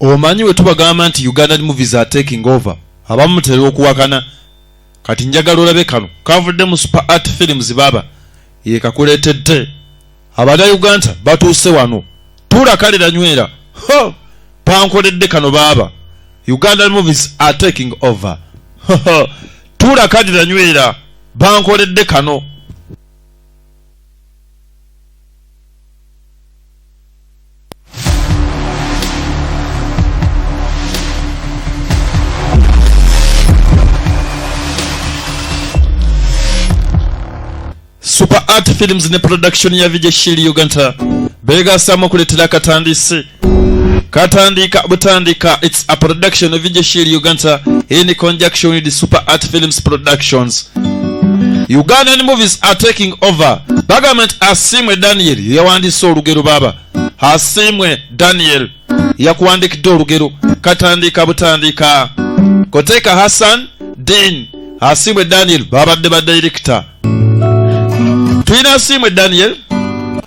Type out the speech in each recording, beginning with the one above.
Omanyi we tubagamba nti Ugandan movies are taking over, abamu mutera okuwakana. Kati njagala olabe kano kavudde mu Super Art Films baaba yekakuleetedde. Abannayuganda batuuse wano, tuula kalira nywera. Ho! Pankoledde kano baaba. Ugandan movies are taking over. Ho ho! Tuula kalira nywera, bankoledde kano. Super Art Films ne production ya Vijay Shili Uganda begasamu okuletera akatandise katandika butandika. It's a production of Vijay Shili Uganda in conjunction with Super Art Films Productions. Ugandan movies are taking over. Bagamba nti Asiimwe Daniel yawandiise olugero baaba. Asiimwe Daniel yakuwandikidde olugero katandika butandika. Koteka Hassan Dean Asiimwe Daniel babadde ba director. Tulina Asiimwe Daniel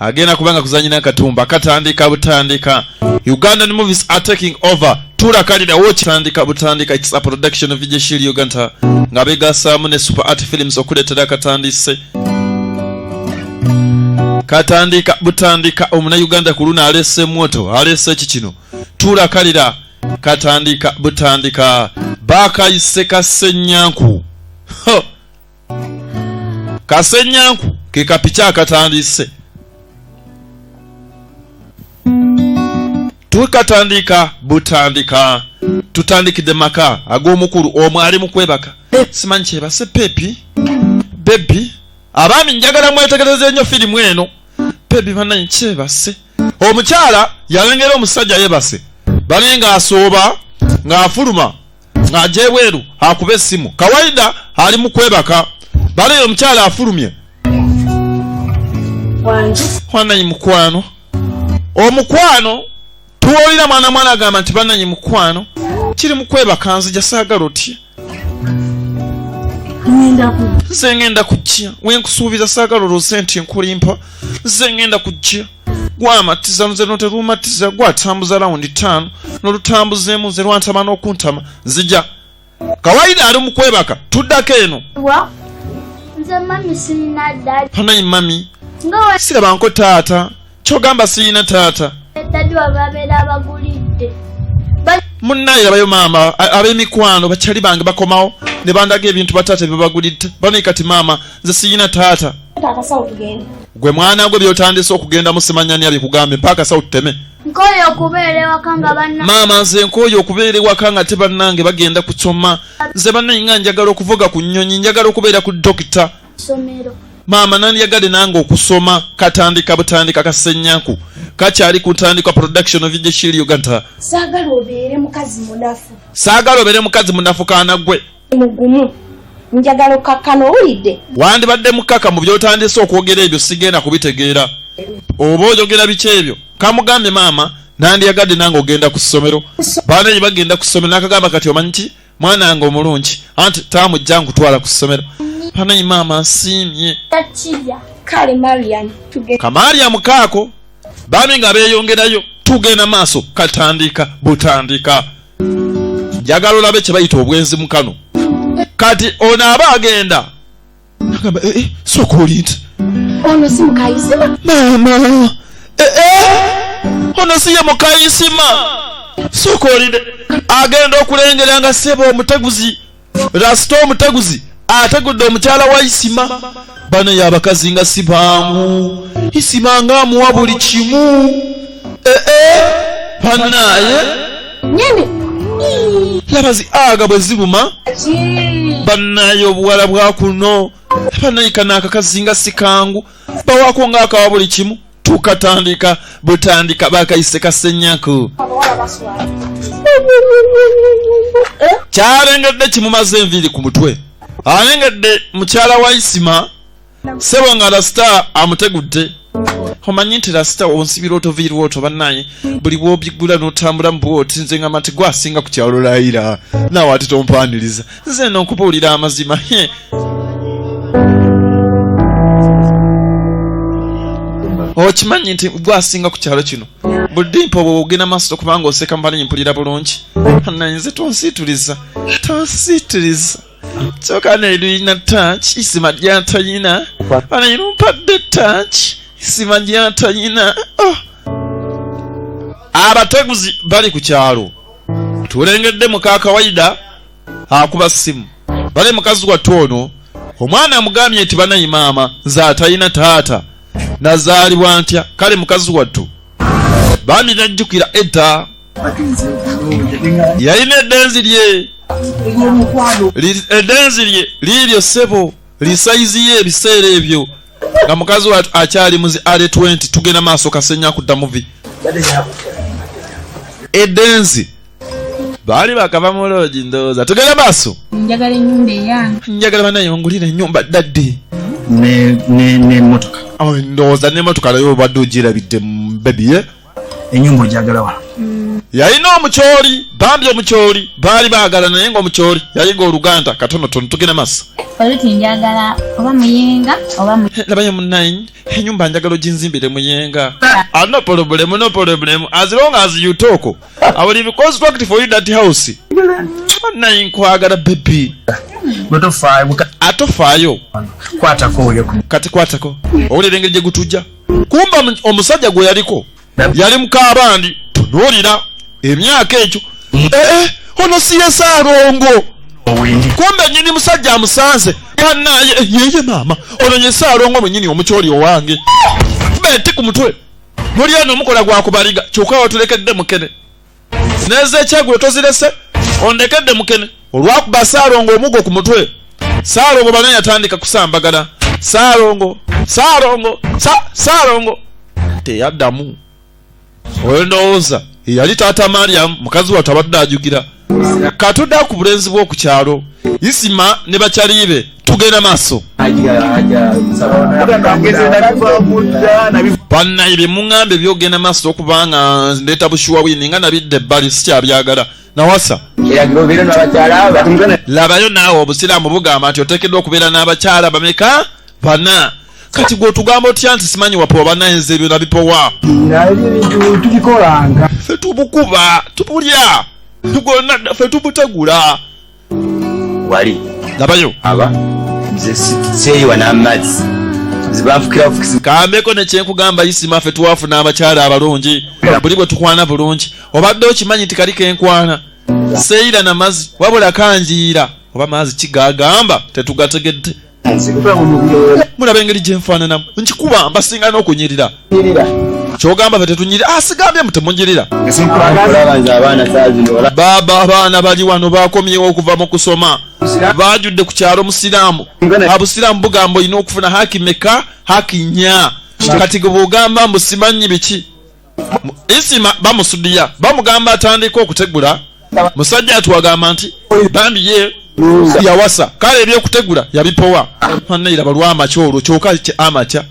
agenda kubanga kuzanyina katumba katandika butandika. Ugandan movies are taking over. Tula kalira watch tandika butandika. It's a production of Vijay Shili Uganda nga begasaamu ne Super Art Films okuleetera akatandise katandika butandika. Omunauganda ku luno aleese mwoto, aleese eki kino tuula kalira katandika butandika. Bakayise kasenyanku. Kasenyanku ke kapiki akatandise tukatandika butandika. Tutandikidde maka ag'omukulu omwo ali mu kwebaka, simanyi kyebase pepi bebi. Abaami njagala mwetegereze nnyo firimu eno. Pepi bannanyi kyebase, omukyala yalengera omusajja yebase bali ng'asooba ng'afuluma ng'ajja ebweru akuba essimu. Kawaida ali mu kwebaka, bali omukyala afulumye. Bannanyi mukwano, omukwano tuwulira mwana mwana agamba nti bannanyi mukwano kiri mu kwebaka, nzija saagala otya nze ngenda kujja wenkusuubiza, saagala olowooze nti nkulimpa, nze ngenda kujja. Gwamatiza nze no terumatiza, gwatambuza rawundi 5 n'olutambuzeemu nze lwantama n'okuntama, nzija. Kawaida ali mu kwebaka, tuddako eno. Nze mami sirina dadi. Bannanyi mami sirabanko taata, kyogamba sirina taata. Dadi wababeera abagulidde. Munnaye labayo maama, ab'emikwano bakyali bange bakomawo ne bandaga ebintu bataata byebagulidde. Banaye kati maama nze sirina taata. Gwe mwana gwe byotandise okugenda musimanyani abikugambe mpaka sawo tuteme. Nkooye okubeera ewaka nga banna. Maama nze nkooye okubeera ewaka nga te bannange bagenda kusoma. Nze bannaye nga njagala okuvuga ku nnyonyi, njagala okubeera ku dokita. Somero. Maama nandyagadde nange okusoma. Katandika butandika kasenyanku kakyali ku ntandikwa production of Vijay Shili Uganda. Saagala obeere mukazi munafu. Saagala obeere mukazi munafu kaana gwe. Mugumu. Njagala okkakkana owulidde. Wandibadde mukaka mu by'otandise okwogera ebyo sigenda kubitegeera. Oba oyogera biki ebyo? Kamugambye maama nandyagadde nange ogenda ku ssomero. Baana bagenda ku ssomero n'akagamba kati omanyi ki mwana wange omulungi anti taamujja nkutwala ku ssomero. Banayi maama nsiimye. Kale Mariam tugende. Kamariam kaako baami nga beeyongerayo tugenda maaso katandika butandika. Njagala olabe kye bayita obwenzi mu kano. Kati ono aba agenda agamba sooka olinte. Ono si mukayisima. Maama ono si ye mukayisima. Sooka olinde. Agenda okulengera nga ssebo omuteguzi rasita omuteguzi ategudde omukyala wa Isima. Bano ye abakazi nga si bangu. Isima nga amuwa buli kimu. Bannaaye. Nyini. Laba zi aga bwe ziruma. Bannaaye obuwala bwa kuno. Bannaaye kano akakazi nga si kangu. Bawaako ng'akawa buli kimu. Tukatandika butandika bakayise kasenyaku. Kyalengedde kimumaze enviiri ku mutwe. Alengedde mukyala wa Isima sebo nga rasita amutegudde. Omanyi nti rasita onsibira otoviirwa otwo bannaye buli bw'obiggula n'otambula mu bw'oti nze ngamba nti gwe asinga ku kyalo layira naawe ate tompaniriza nze nno nkubuulira amazima. Okimanyi nti gwe asinga ku kyalo kino. Budimpa obwo ogenda maaso kubanga oseka mbali mpulira bulungi. Naye nze tonsiituliza, tonsiituliza. Kyokka neluyina touch isima lyatayina, banaye lumpadde touch isima lyatayina. Oh. Abateguzi bali ku kyalo, tulengedde muka Kawaida akuba simu bale mukazi wattu ono omwana amugambye nti banayi maama nze atayina taata nazaalibwa ntya. Kale mukazi wattu bambi najjukira edda yalina eddenzi lye, eddenzi lye liiryo ssebo lisayizi ye ebiseera ebyo nga mukazi wattu akyali muzi ale 20. Tugenda maaso kasenya kudda muvi eddenzi baali bakava mu loogi ndowooza. Tugenda maaso. Njagala ennyumba eyange. Njagala banaye ongulire ennyumba daddy. N'emmotoka. Oh, ndowooza n'emmotoka nayo obadde ogirabidde mu baby, eh? Ennyumba ogyagala wa? Yalina omukyoli bambi, omukyoli baali baagala naye nga omukyoli yayiga oluganda katonotono. Tugenda maaso. Oluti njagala oba Muyenga oba Labayo munayi, enyumba njagala oginzimbire Muyenga. Ah, no problem, no problem, as long as you talk I will construct for you that house. Naye nkwagala baby. Gwe tofaayo. Atofaayo. Kwatako oyo. Kati kwatako owulira engeri gye gutujja. Kumba omusajja gwe yaliko yali mukabandi. Tunuulira emyaka ekyo, ee ono si ye Saalongo? Owindi. Kumbe nyini musajja amusanze kanaye yeye maama ono ye Saalongo mwenyini omukyoli owange beti ku mutwe muli eno omukola gwa kubaliga. Kyokka watulekedde mukene nezekyagulo tozirese ondekedde mukene olwakuba Saalongo omugo ku mutwe. Saalongo bana yatandika kusambagala. Saalongo, Saalongo, Saalongo teyaddamu. Oyo ndowooza eyali taata Mariam. Mukazi wattu abadde ajugira. Katudda ku bulenzi bw'oku kyalo, Isima ne bakyalibe. Tugenda maaso. Bannaye bye muŋŋambe byogenda maaso okubanga ndeeta bushuwa wini nga nabidde ebbali sikyabyagala nawasa. Labayo naawe, obusiraamu bugamba nti oteekeddwa okubeera n'abakyala bameka? Bana. Kati gwe otugamba otya nti simanyi wapowa? Banaye ebyo nabipowa. Tubikolanga. Ffe tubukuba, tubulya gwonna, ffe tubutegula. Wali. Labayo. Aba nze seeyiwa n'amazzi zibanfukira bufukisi. Kambeko nekyenkugamba Isima, ffe twafuna abakyala abalungi, buli bwe tukwana bulungi. Obadde okimanyi nti kali kenkwana seeyira na mazzi wabula kanjiira oba mazzi kigagamba tetugategedde. Mulaba engeri gyenfaananamu, nkikuba mbasinga n'okunyirira. Kyogamba fe tetunyirira? Ah, sigambye mu temunyirira. Olaba nze abaana saa zino Baaba abaana bali wano bakomyewo okuva mu kusoma, bajudde ku kyalo. Musiraamu, abusiraamu bugamba olina okufuna haki meka? Haki nnya. Kati gwe bwogamba mbu simanyi biki. Isima bamusudiya, bamugamba atandika okutegula. Musajja atuwagamba nti bambi ye yawasa kale ebyokutegula yabipowa. Maneira balwa amakya olwo kyokka amakya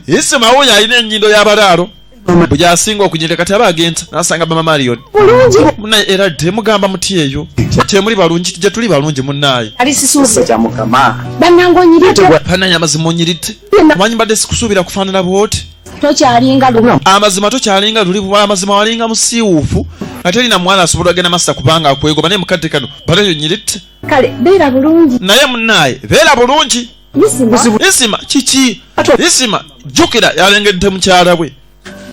Isima wuyo alina ennyindo y'abalaalo bwe asinga okunyirira. Kati aba agenda nasanga mama Marion munaye era dde mugamba muti eyo kyemuli balungi, gye tuli balungi munaaye. Ali sisuubi. Kya mukama. Bannange onyiridde. Banaye amazima onyiridde, omanyi mbadde sikusuubira kufaanana bwoti. Tokyalinga lumu. Amazima tokyalinga luli. Amazima walinga musiiwuufu nga terina mwana asobola agenda masa kubanga akwegoba, naye mukadde kano balayo onyiridde. Kale beera bulungi. Naye munaaye beera bulungi. Isima. Isima kiki? Isima jjukira yalengedde mukyala bwe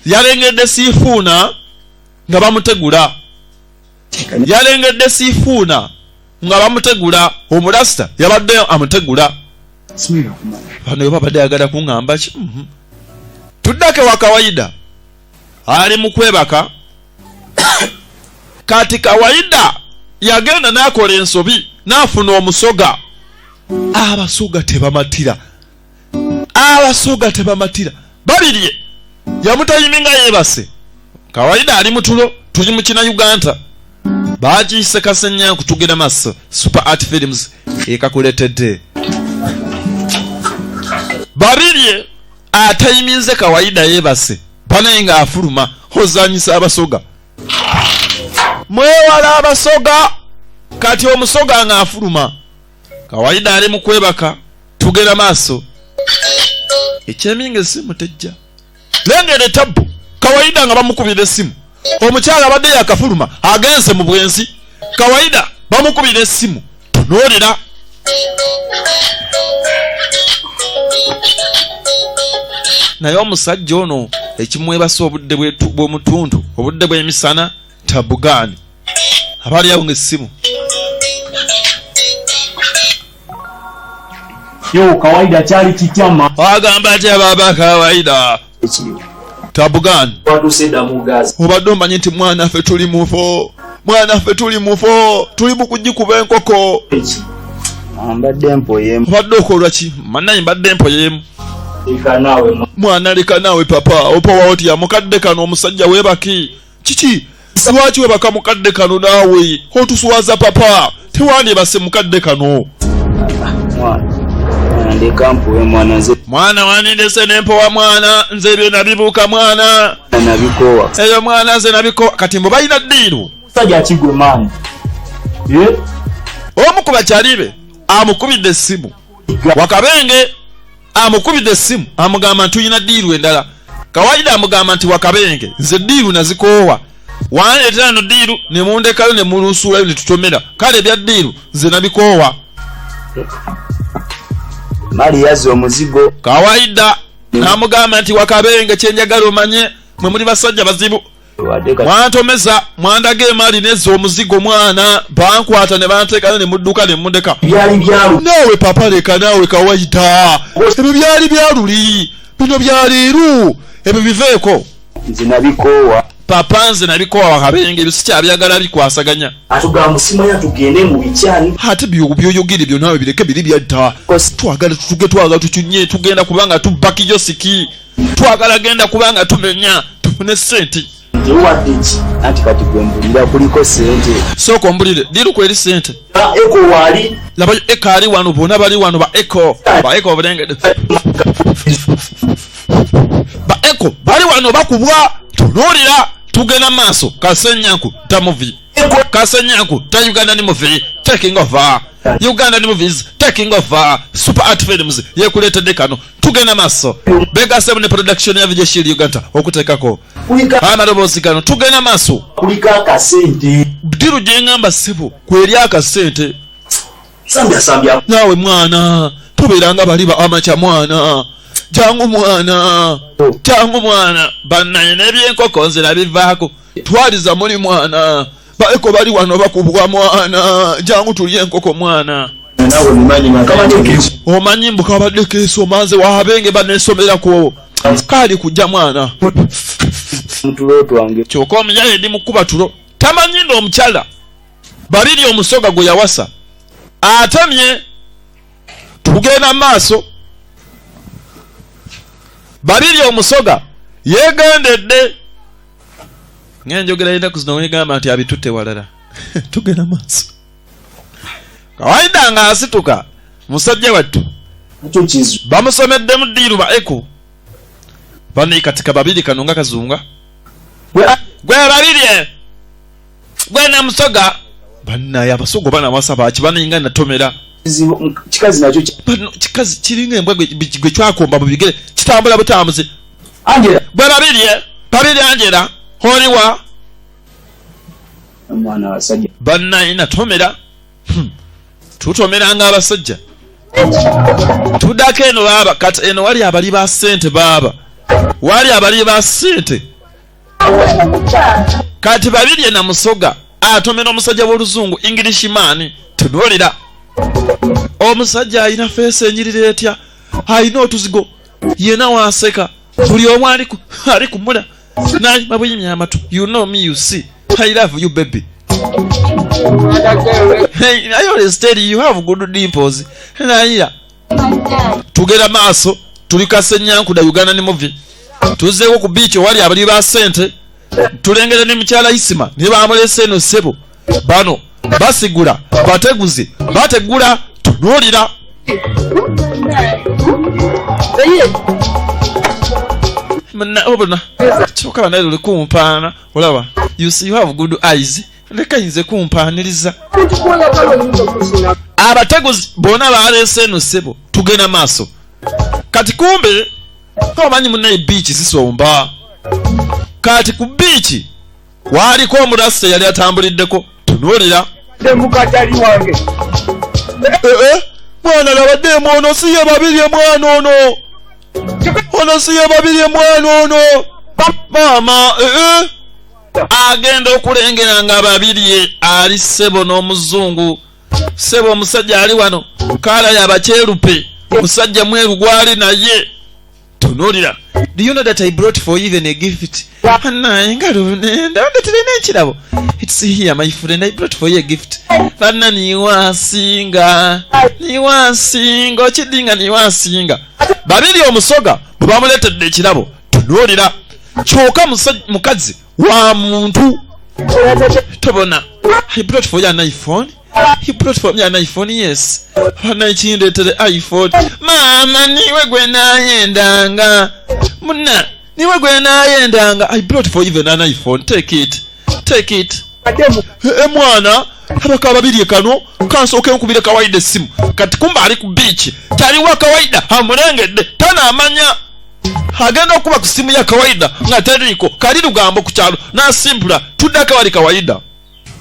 yalengedde Siifuuna nga bamutegula, yalengedde Siifuuna nga bamutegula, omulasita yabadde amutegula. Bano babadde ayagala kuŋŋamba ki? Tuddako ewa Kawaida ali mu kwebaka. Kati Kawaida yagenda n'akola ensobi n'afuna omusoga. Abasoga tebamatira, abasoga tebamatira. Babirye yamutayiminga yeebase. Kawaida ali mutulo. Tuli mu kina Uganda bagiyise Kasenyanku. Tugenda maaso. Super Art Films ekakuletedde. Babirye atayiminze Kawaida yeebase banaye ng'afuluma. Ozanyisa abasoga, mwewala abasoga. Kati omusoga ng'afuluma, Kawaida ali mu kwebaka. Tugenda maaso. Ekyeminga esimu tejja. Lengera etabbu kawaida nga bamukubira essimu. Omukyala abadde yakafuluma agenze mu bwenzi. Kawaida bamukubira essimu. Tunuulira. Naye omusajja ono ekimwebasa obudde bw'omutundu, obudde bw'emisana tabugaani. Abali awo ng'essimu. Yo kawaida kyali kitya ma? Agamba atya baba kawaida? Tabugaani. Watuuse dda mu Gaza. Obadde omanyi nti mwana ffe tuli mufo. Mwana ffe tuli mufo. Tuli mu kugikuba enkoko. Mbadde mpoyeemu. Obadde okola ki? Mannaye mbadde mpoyeemu. Leka naawe. Mwana leka naawe papa. Opowa otya mukadde kano omusajja weebaki? Kiki? Lwaki webaka mukadde kano naawe? Otuswaza papa. Tewandyebase mukadde kano. Mwana ndeka mpowe mwana nze. Mwana wanindese nempowa mwana nze ebyo nabibuuka mwana. Nabikoowa. Ebyo mwana nze nabikoowa. Kati mbu balina ddiiru. Musajja kigwe maani. Omu ku bakyali be amukubidde essimu. Wakabenge amukubidde essimu amugamba nti tulina ddiiru endala. Kawaida amugamba nti Wakabenge nze ddiiru nazikoowa. Wandeetera no ddiiru ne mundekayo ne mulunsuulayo ne tutomera. Kale ebya ddiiru nze nabikoowa. Mali yazza omuzigo. Kawaida n'amugamba nti Wakabenge kye njagala omanye mwe muli basajja bazibu. Mwantomeza mwandaga emali nezza omuzigo mwana bankwata ne banteekayo ne mudduka ne mundeka. Byali byalu. Naawe papa leka naawe Kawaida. Ebyo byali byaluli. Bino bya leero. Ebyo biveeko. Nze nabikoowa. Papa nze nabikoowa Wakabenge ebyo sikyabyagala bikwasaganya. Atugamba simanya tugende mu bikyani. Ate byoyogera ebyo naawe bireke biri byadda. Twagala tutuge twagala tukyunye tugenda kubanga tubba kiyosiki. Twagala genda kubanga tumenya tufune ssente. Tewadde ki? Anti kati gwe mbulira kuliko ssente. Sooka ombulire ddiiru kweri ssente. Eko waali. Laba Eko ali wano bonna bali wano ba Eko. Ba Eko obulengedde. Ba Eko bali wano bakubwa. Tunuulira tugenda maaso. Kasenyanku ta movie. Kasenyanku ta Uganda ni movie. Taking over. Uganda ni movies taking over. Super Art Films yekuleetedde kano. Tugenda maaso. Bega Seven production ya Vijay Shield Uganda okuteekako. Amaloboozi gano tugenda maaso. Kuliko akasente. Ddiiru gye ŋŋamba ssebo kweri akasente. Sambya sambya. Naawe mwana tobeeranga bali ba amakya mwana. Jangu mwana. Jangu mwana. Bannaye n'ebyenkoko nze nabivaako. Twaliza muli mwana. Ba Eko bali wano bakubwa mwana. Jangu tulye enkoko mwana. Omanyi mbu kabadde keesoma nze Wahabenge baneesomerako. Kaali kujja mwana. Mutulo twange. Kyokka omuyaye ndi mukuba tulo. Tamanyi nno omukyala. Babiri omusoga gwe yawasa. Atamye. Tugenda maaso. Babiri omusoga yeegendedde. Ng'enjogera y'ennaku zino wegamba nti abitutte walala. Tugenda maaso. Kawaida ng'asituka musajja wattu. Bamusomeddemu ddiiru ba Eko. Bano katika babiri kano nga kazunga. Gwe babiri. Gwe na musoga. Bannaye abasogo banawasa baki baninga natomera. Kikazi nakyo Bano kikazi kiringa embwa gwe kyakomba mu bigere kitambula butambuzi. Angela. Gwe babiri. Babiri Angela. Holiwa. Omwana abasajja. Bannaye natomera. Tutomeranga abasajja. Tuddako eno baaba. Kati eno wali abali ba ssente baaba. Wali abali ba ssente. Kati babiri na musoga atomera omusajja w'oluzungu English man. Tunuulira. Omusajja alina feesi enyirira etya? Alina otuzigo. Yenna waaseka. Buli omu ali kumula. Nayima buyimya amatu. You know me, you see. I love you baby. Hey, I always tell you, you have good dimples. Nayira. Tugenda maaso. Tuli Kasenyanku da Uganda ni movie. Tuzeeko ku beach wali abali ba ssente. Tulengere ne mukyala Isima ne bamulese eno ssebo. Bano basigula bateguze bategula tunuulira. Obona kyokka banaye luli kumpaana olaba you see you have good eyes. Leka yinze kumpaaniriza. Abateguzi bonna baleese eno ssebo. Tugenda maaso. Kati kumbe Omanyi munnaye biiki zisomba. Kati ku biiki kwaliko omurasita yali atambuliddeko. Tunuulira. Mukatali wange. Eh, eh, mwana labadde ono si ye Babirye, mwana ono, ono si ye Babirye, mwana ono maama. Eh, eh. Agenda okulengera nga Babirye ali ssebo n'omuzungu, ssebo omusajja ali wano kaala yabakyerupe, omusajja mweru gwali naye. Tunuulira. Do you know that I brought for you even a gift? Naye nga lunenda ndetire n'ekirabo. It's here, my friend. I brought for you a gift. Banna niwasinga, niwasinga, okidinga niwasinga. Babiri omusoga bwe bamuleetedde ekirabo, tunuulira. Kyokka mukazi wa muntu. Tobona. I brought for you an iPhone. He brought for me an iPhone, yes. Bana kindeetere iPhone. Maama niwe gwe naayendanga. Munna, niwe gwe naayendanga. I brought for even an iPhone. Take it. Take it. E mwana, abaka babiri kano kansooke nkubire Kawaida essimu. Kati kumba ali ku beach. Kyaliwa Kawaida amulengedde tanaamanya. Agenda okuba ku simu ya Kawaida nga teriiko. Kali lugambo ku kyalo n'asimpula tuddako wali Kawaida.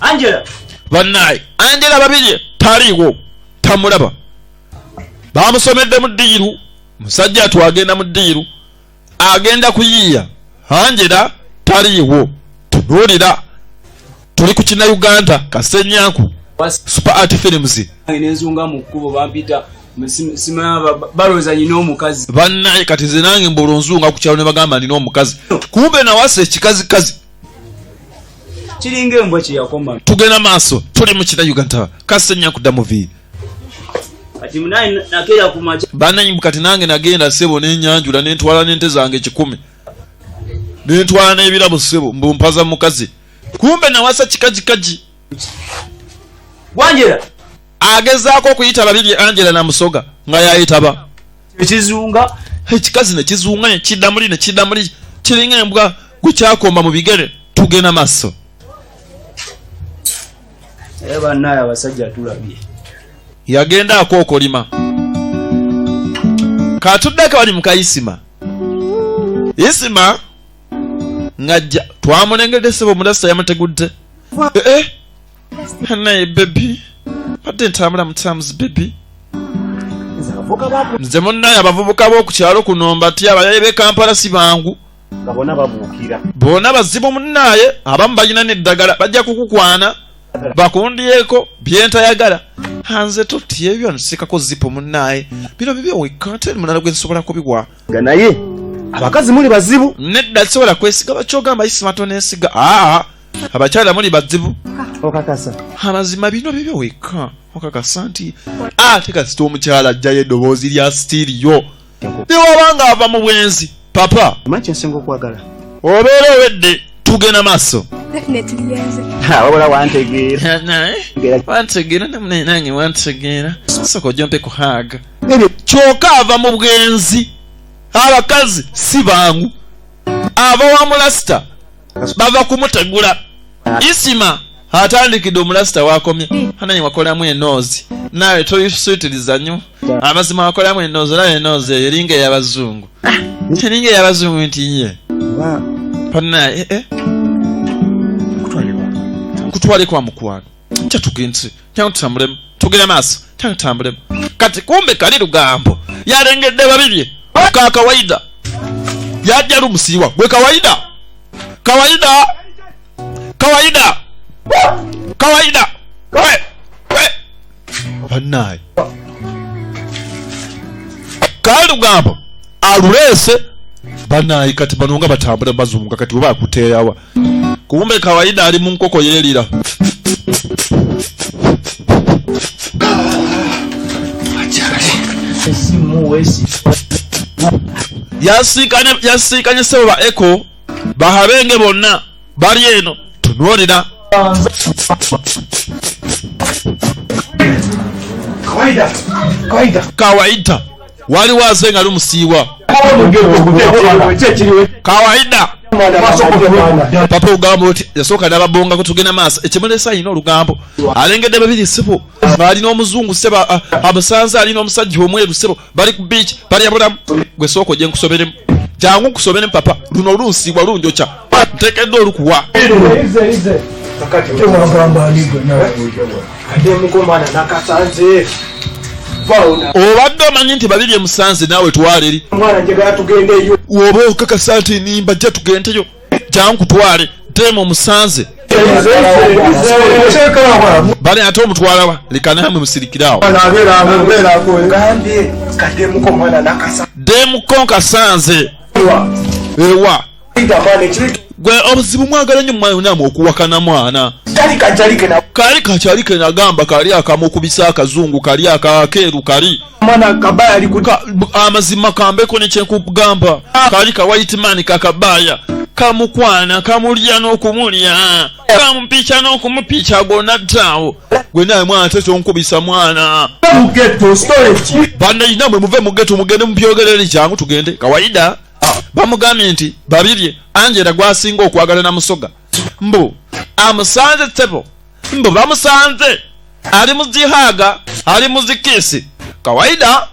Angela. Bannaye Angela Babirye taliiwo, tamulaba. Bamusomedde mu ddiiru. Musajja twagenda mu ddiiru, agenda kuyiiya. Angela taliiwo. Tunuulira, tuli ku kina Uganda Kasenyanku Super Art Films. Nenzunga mu kkubo bampita simanya balowooza nyina omukazi. Bannaye kati ze nange mbula onzunga ku kyalo ne bagamba nina omukazi, kumbe nawasa ekikazikazi. Kiringa embwa kyeyakoma. Tugenda maaso, tuli mu kina Uganda Kasenyanku da movie. Kati munaye nakeera ku makya. Bannanyi kati nange nagenda ssebo nenyanjula nentwala n'ente zange 100 nentwala n'ebirabo ssebo mbumpaza mukazi, kumbe nawasa kikajikaji. Wanjera agezaako okuyita Babiri Angela na Musoga nga yayitaba ekizunga. Ekikazi ne kizunga ne kidda muli ne kidda muli, kiringa embwa gwe kyakomba mu bigere. Tugenda maaso. Naye bannaye abasajja tulabye. Yagenda akookolima katuddako bali mukayisima isima ng'ajja twamulengedde ssebo omulasa yamutegudde. Eh, eh. Naye baby badde ntambula mu terms baby. Nze munnaye abavubuka b'oku kyalo kuno mbatya, abayaye b'e Kampala si bangu. Nga bonna babuukira. Bonna bazibu munnaaye, abamu balina n'eddagala, bajja kukukwana bakundyeko byentayagala. Hanze totya ebyo nsikako zipo munnaaye, bino bibyo wekka teri mulala gwe nsobola kubiwa. Nga naye abakazi muli bazibu. Nedda sobola kwesiga bakyogamba isima toneesiga. Aa abakyala muli bazibu. Okakasa? Amazima bino bibyo wekka, okakasa nti ate kasita omukyala ajjayo eddoboozi lya sitiiriyo newabanga ava mu bwenzi papa. Omanyi kyensinga okwagala? Obeera owedde. Tugenda maaso. Definitely yenze. Wabula wantegeera. Naye wantegeera namunaye nange wantegeera, sooka ojja ku hug. Ebyo. Kyokka ava mu bwenzi, abakazi si bangu. Ava wa mulasita bava kumutegula. Isima atandikidde omulasita wakomye anaye wakolamu enoozi naawe toyisuutiriza nnyo. Amazima wakolamu enoozi, olaba enoozi eyo eringa ey'abazungu, eringa ey'abazungu nti ye pannaye eh, eh. Nkutwale kwa mukwano kyatugenze kyangu tutambulemu, tugenda maaso kyangu tutambulemu. Kati kumbe kali lugambo yalengedde Babirye ka Kawaida yajja lumusiiwa gwe Kawaida, Kawaida, Kawaida, Kawaida we we bannaye kali lugambo aluleese bannaye. Kati bano nga batambula bazunga, kati bwe bakuteerawa kumbe Kawaida ali mu nkoko yeerira. Esimu wesi. Yasinkanye ssebo ba eko bahabenge bonna bali eno. Tunuulira. Kawaida. Kawaida. Kawaida waliwo aze nga lumusiiwa Kawaida. Papa ogamba oti yasooka n'ababongako. Tugenda maaso. Ekimulesa alina olugambo, alengedde babiri sebo ng'alina omuzungu sebo, amusanze alina omusajja omweru sebo, bali ku beach balya bulamu. Gwe sooka ojje nkusoberemu, jangu nkusoberemu papa. Luno lunsiibwa lunjokya, nteekeddwa olukuwa. Tewagamba ani gwe nawe kademuko mwana nakasanze vaona. Obadde omanyi nti babiri emusanze naawe twala eri. Mwana njagala tugendeyo. Woba okakasa nti nimba, jja tugendeyo, jangu kutwale teema omusanze bale ate omutwalawa. Leka namwe musirikirawo. Gambye kademuko mwana nakasa. Demuko nkasanze ewa. Mwana ekiri. Gwe obuzibu mwagala nnyo mwana namwe okuwakana mwana. Kali kajalike na. Kali kakyali ke nagamba kali akamukubisa akazungu kali akakeeru kali. Mwana kabaya ali ku. Amazima kambeko nekyenkugamba, kali ka white man kakabaya kamukwana, kamulya n'okumulya, kamupica n'okumupica, gonna ttaawo. Gwe naye mwana tesonkubisa mwana. Ghetto storage. Bannayina mwe muve mu ghetto mugende mubyogerere. Kyangu tugende. Kawaida bamugambye nti babirye Angela gwasinga okwagala na musoga mbu amusanze tebo, mbu bamusanze ali mu zi hug, ali mu zi kiss. Kawaida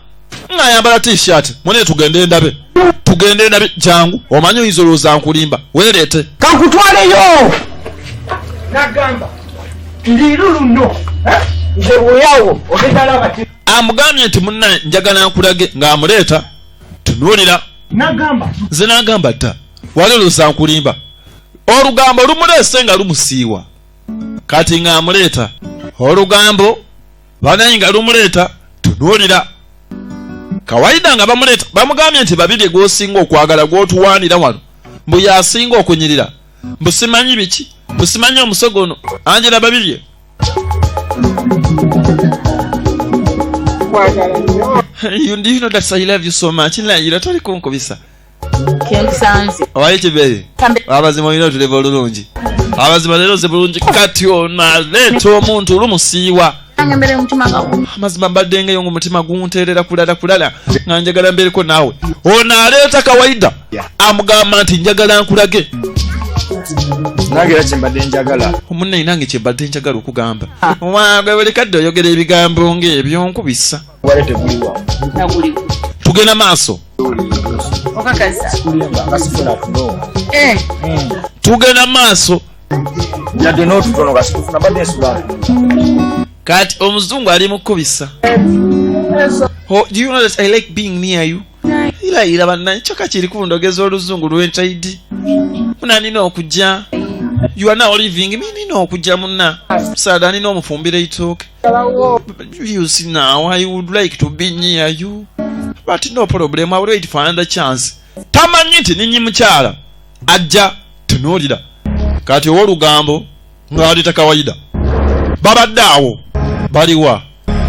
ng'ayambala T-shirt. Mune tugende ndabe, tugende ndabe, jangu. Omanyi oyinza olowooza nkulimba, weereete. Kankutwaleyo nagamba liru luno nze bweyawo ogenda laba ti. Amugambye nti munnaye njagala nkulage, ng'amuleeta tunuulira. Nagamba. Nze n'agamba dda wali olowooza nkulimba. Olugambo lumuleese nga lumusiiwa kati ng'amuleeta olugambo banaye nga lumuleeta tunuulira. Kawaida nga bamuleeta bamugambye nti babiri gw'osinga okwagala gw'otuwaanira wano mbu yasinga okunyirira, mbu simanyi biki, mbu simanyi omusogo ono Angela Babirye. Do you know that I love you so much? Layira toli kunkubisa. Kenkusanze. Owaye kibere. Kambe. Abazima olina otuleva olulungi. Abazima leero ze bulungi. Kati ono aleeta omuntu lumusiiwa. Nange mbere omutima nga Amazima mbadde ngeyo ng'omutima gunteerera kulala kulala nga njagala mbeereko naawe. Ono aleeta kawaida amugamba nti njagala nkulage. Nange era kyembadde njagala. Omunnaye nange kyembadde njagala okugamba. Wagwe buli kadde oyogera ebigambo ng'ebyo nkubisa. Wale teguliwa. Naguliwo. Tugenda maaso. Okakasa. Kulimba nga sifuna tuno. Eh, Tugenda maaso. Yadde n'otutono nga sikufuna, mbadde nsula. Kati omuzungu ali mukubisa. Oh, do you know that I like being near you? Ilayira bannaye kyokka kiri kundogeza oluzungu lwentaidi. Muna nina okujja. You are now leaving me, nina okujja munna. Musaada nina omufumbira eitooke. You see now, I would like to be near you. But no problem, I will wait for another chance. Tamanyi nti ninyi mukyala. Ajja tunuulira. Kati ow'olugambo ng'aleeta kawaida. Babadde awo. Baliwa.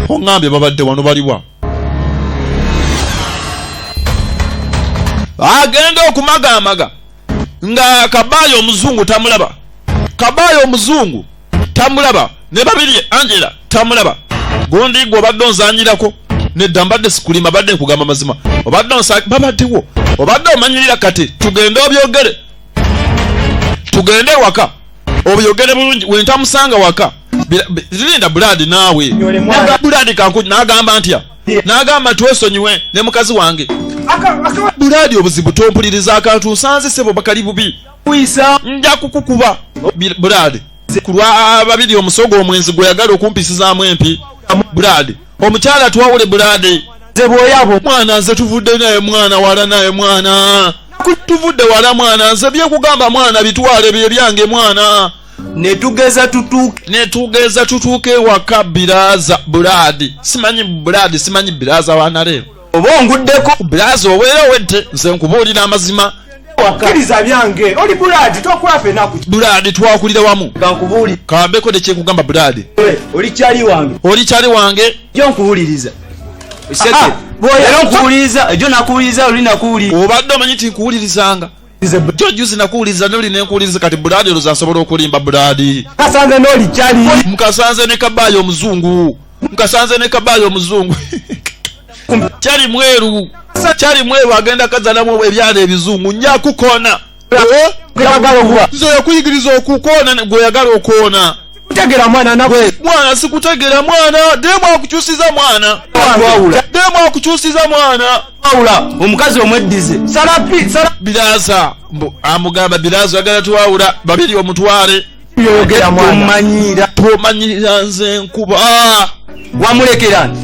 Oŋŋambye babadde wano baliwa. Agenda okumagaamaga nga kabaayo omuzungu tamulaba, kabaayo omuzungu tamulaba, ne babirye Angela tamulaba. Gundi gwe obadde onzanyirako nedda, mbadde sikulima, badde nkugamba mazima, obadde onsa babaddewo obadde omanyirira. Kati tugende obyogere, tugende waka obyogere bulungi wentamusanga waka. Linda Buladi naawe Buladi kanku n'agamba ntya, n'agamba twesonyiwe ne mukazi wange Buladi. Obuzibu tompuliriza, akantu nsanze sebo bakali bubi, nja kukukuba Buladi ku lwa babiri omusogo omwenzi gwe yagala okumpisizaamu empi. Buladi omukyala twawule Buladi. Mwana nze tuvudde naye mwana wala naye mwana tuvudde wala mwana nze byekugamba mwana bitwale bye byange mwana. Netugeza tutuuke. Netugeza tutuuke ewaka biraza Buladi simanyi Buladi simanyi biraza wanaleero. Oba onguddeko. Biraza oweera owedde, nze nkubuulira amazima. Kkiriza byange oli Buladi twakola ffenna ku. Buladi twakulira wamu. Kankubuulire. Kambeko nekyekugamba Buladi. Oli kyali wange. Oli kyali wange. Jo nkuwuliriza. Era nkuwuliriza ejo nakuwuliriza oli nakuwuliriza. Obadde omanyi nti nkuwulirizanga jo juzi nakuwuliriza noli nenkuwuliriza. Kati Buladi olowooza nsobola okulimba Buladi? Kasanze n'oli kyali. Mukasanze ne kabaayi omuzungu, mukasanze ne kabaayi omuzungu kyali mweru, kyali mweru agenda kazanamu ebyana ebizungu njakukona. Nze yakuyigiriza okukoona, gweoyagala okoona. Kutegera mwana nawe. Mwana sikutegera mwana, demu akukyusiza mwana. Twawula. Demu akukyusiza mwana. Wawula omukazi omweddize. Salapi sala Biraza mbu amugamba biraza oyagala twawula babiri omutwale. Yogera mwana. Tomanyiira. Tomanyira nze nkuba. Wamulekera nti.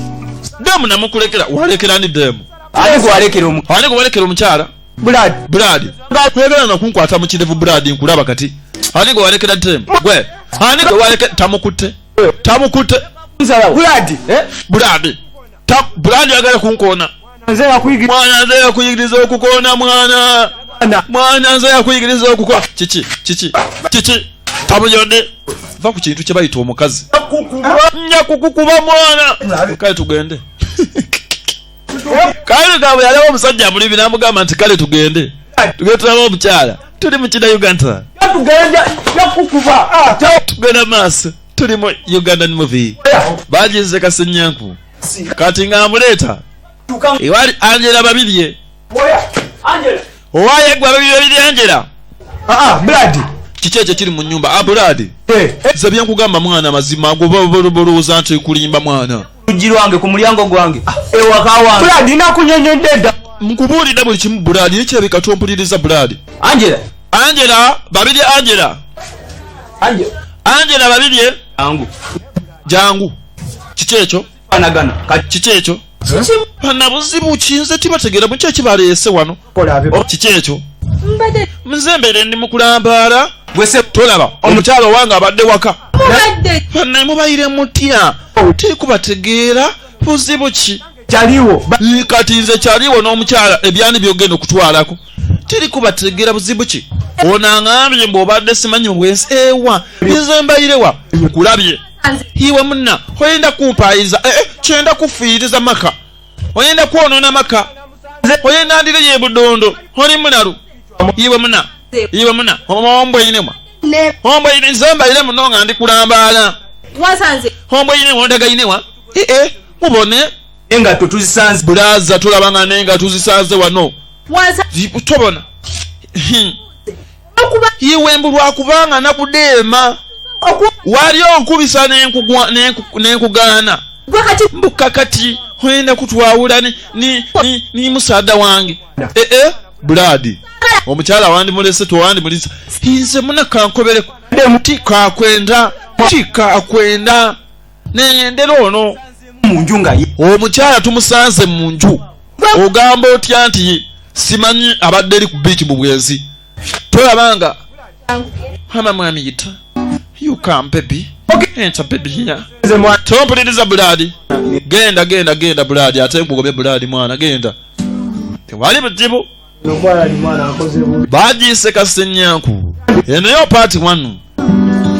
Demu namukulekera, walekera ni demu. Ani gwalekera omu? Ani gwalekera omukyala? Blood. Brad. Oyagala nakunkwata mu kirevu Brad, nkulaba kati. Ani gwalekera demu? Gwe. Ani gwalekera tamukutte. Tamukutte. Blood. Brad. Brad oyagala kunkoona. Nze yakuyigiriza. Mwana nze yakuyigiriza okukoona mwana. Mwana nze yakuyigiriza okukoona. Kiki? Kiki? Kiki? Tabujonde. Va ku kintu kye bayita omukazi. Nja kukukuba mwana. Kale tugende. Kale gabwe yalaba omusajja amulibi n'amugamba nti kale tugende. Tugende tulabe omukyala. Tuli mu kina Uganda. Tugenda yakukuba. Tugenda maaso. Tuli mu Ugandan movie. Bagize Kasenyanku. Kati ng'amuleeta. Ewali Angela Babirye. Angela. Owaye gwe Babirye Babirye Angela. Blood. Kiki ekyo kiri mu nnyumba? Ah, Blood. Eh. Nze bye nkugamba mwana mazima, gwe bolowooza nti kulimba mwana. Luggi lwange ku mulyango gwange. Ewaka wange. Blood nakunyonyodde dda. Nkubuulidde buli kimu Blood, naye kirabika tompuliriza Blood. Angela. Angela Babirye Angela. Angela. Angela Babirye. Angu. Jangu. Kiki ekyo? Panagana. Kati Kiki ekyo? Bana buzibu ki nze tibategeera muki ekibaleese wano. Kola Kiki ekyo? Nze mbeere ndi mu kulambaala. Gwese Tolaba omukyala owange abadde waka. Mubadde. Banne mubayire mutya? Tikubategeera buzibu ki? Kyaliwo. Kati nze kyaliwo n'omukyala ebyani byogenda okutwalako. Tiri kubategeera buzibu ki? Ono aŋambye mbu obadde simanyi mu bwensi ewa. Nze mbayirewa. Nkulabye. Iwe munna oyenda kumpaayiza kyenda kufiiriza maka. Oyenda kwonoona maka. Oyenda ndire ye budondo. Oli munalu. Iwe munna. Iwe munna. Ombweinema. Ombweine nze mbayire muno nga ndi kulambaala. Wasanze. Ombweinema ondagainewa. Mubone. Engatto tuzisanze. Bulaza tulaba nga nenga tuzisanze wano. Wasanze. Tobona. Okuba. Iwe mbu lwakubanga nakudeema. Wali onkubisa n'enkugaana. Gwe kati. Mbu kakati oyenda kutwawula ni musaada wange. Blood. Omukyala wandimulese towandimulisa. Nze muna kankobereko. Tikakwenda. Tikakwenda. Neyendera ono. Mu nju nga ye. Omukyala tumusanze mu nju. Ogamba otya nti simanyi abadde eri ku beach mu bwenzi. Tolabanga. Hama mwami yita. You come baby. Enter baby here. Nze mwana. Tompuliriza Blood. Genda genda genda Blood, ate nkugobye Blood mwana genda. Tewali buzibu. Omwana ali mwana akoze bubi. Bagiise Kasenyanku. Eno yo part 1.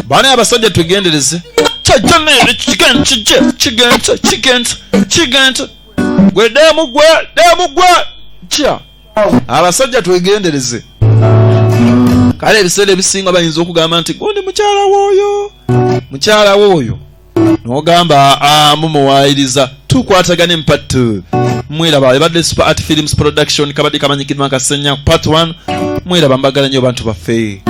Bana abasajja twegendereze. Kyajja kigenze kijje kigenze kigenze kigenze. Gwe demu gwe demu gwe. Kya. Abasajja twegendereze. Kale ebiseera ebisinga bayinza okugamba nti gundi mukyala w'oyo. Mukyala w'oyo. N'ogamba mumuwaayiriza tukwatagane mpattu. Mweraba ebadde Super Art Films Production kabadde kamanyikiddwa Kasenyanku part 1. Mweraba mbagala nnyo bantu baffe.